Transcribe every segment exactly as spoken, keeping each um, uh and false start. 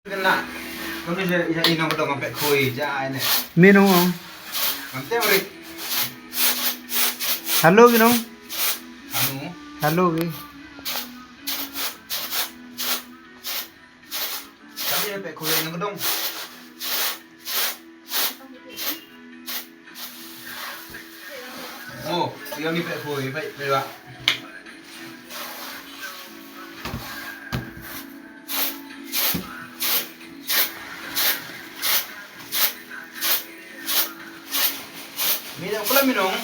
Kena. Kami je, ina, ina ko dong pek khui ja ine. Minong. Kam te mari. Hello, minong. Hello. Hello, ki. Kami je pek khui ina ko dong. Oh, ina ni pek khui, pek, pek ba. Mira, kula minong.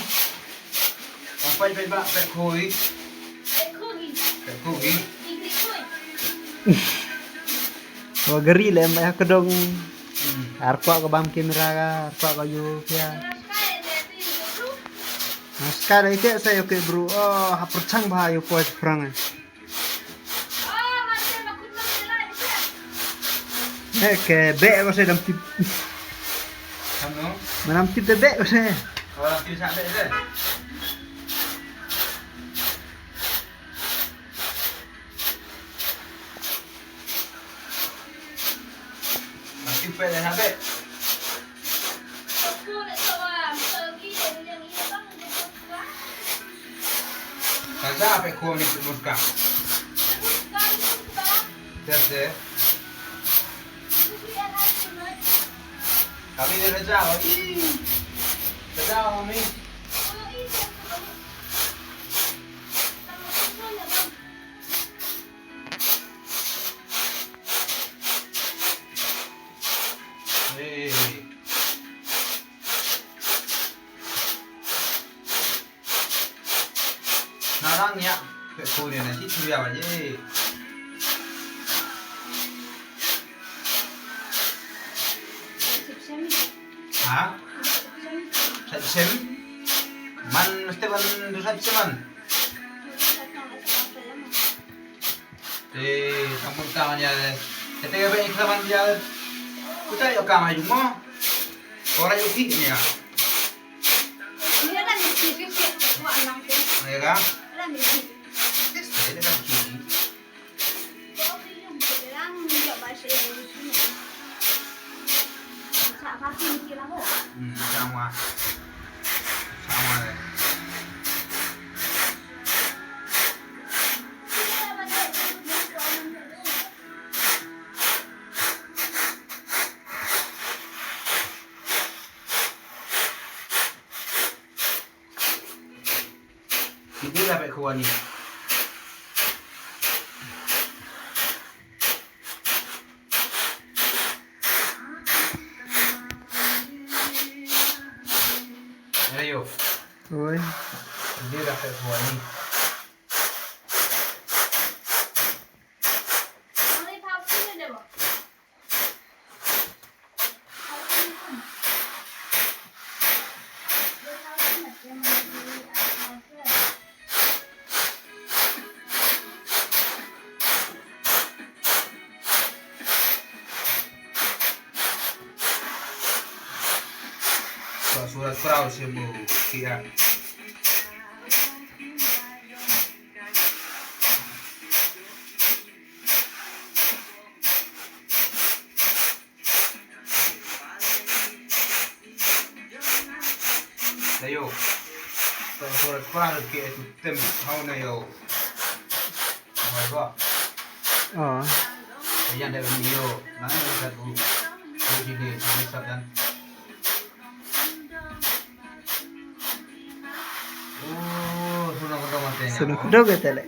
Ang pait pait ba, pait khui. Pait khui. Pait khui. Wa gari le, mai ha ka dong. Hmm. Ar kwah ka bam kamera ka, ar kwah ka yoh pia. Namaskar, ite sa yoh ke bro. Oh, ha pyrchang bha yoh poi pyrang. Eh, ke be ko se dam tip. Ano? Manam tip te be ko se. Oh, dam tip sa be se. Dam tip be sa be. Kaja pe khua ni muska. Tep de. Kami de raja, oh, ih. Raja, oh, mi. Hey. Narang ya, pe khua ni na, chi chu ya ba ye. Ha? Sa sem? Man, mesti man du sa sem man. Te, kampung ka man ya. Te, te, be, ikla man ya. Kuta yo ka ma yung mo. Ora yo ki ni ya. Ni ada ni ki ki ki. Wa nang te. Ni ka? Ada ni ki. Yes, ada kan ki. Hmm, sama. Sama deh. Ini lah pek khua ni. Ayo. Oi. Ini lah pek khua ni. Sa surat peraw siya mo, siya. Ayo. Sa surat peraw ke tu tem hau na yo. Hau ba. Ah. Ayan da ni yo. Nang ni sa tu. Ni ni sa dan. Oh, sunu ko dong te. Sunu ko dong te le.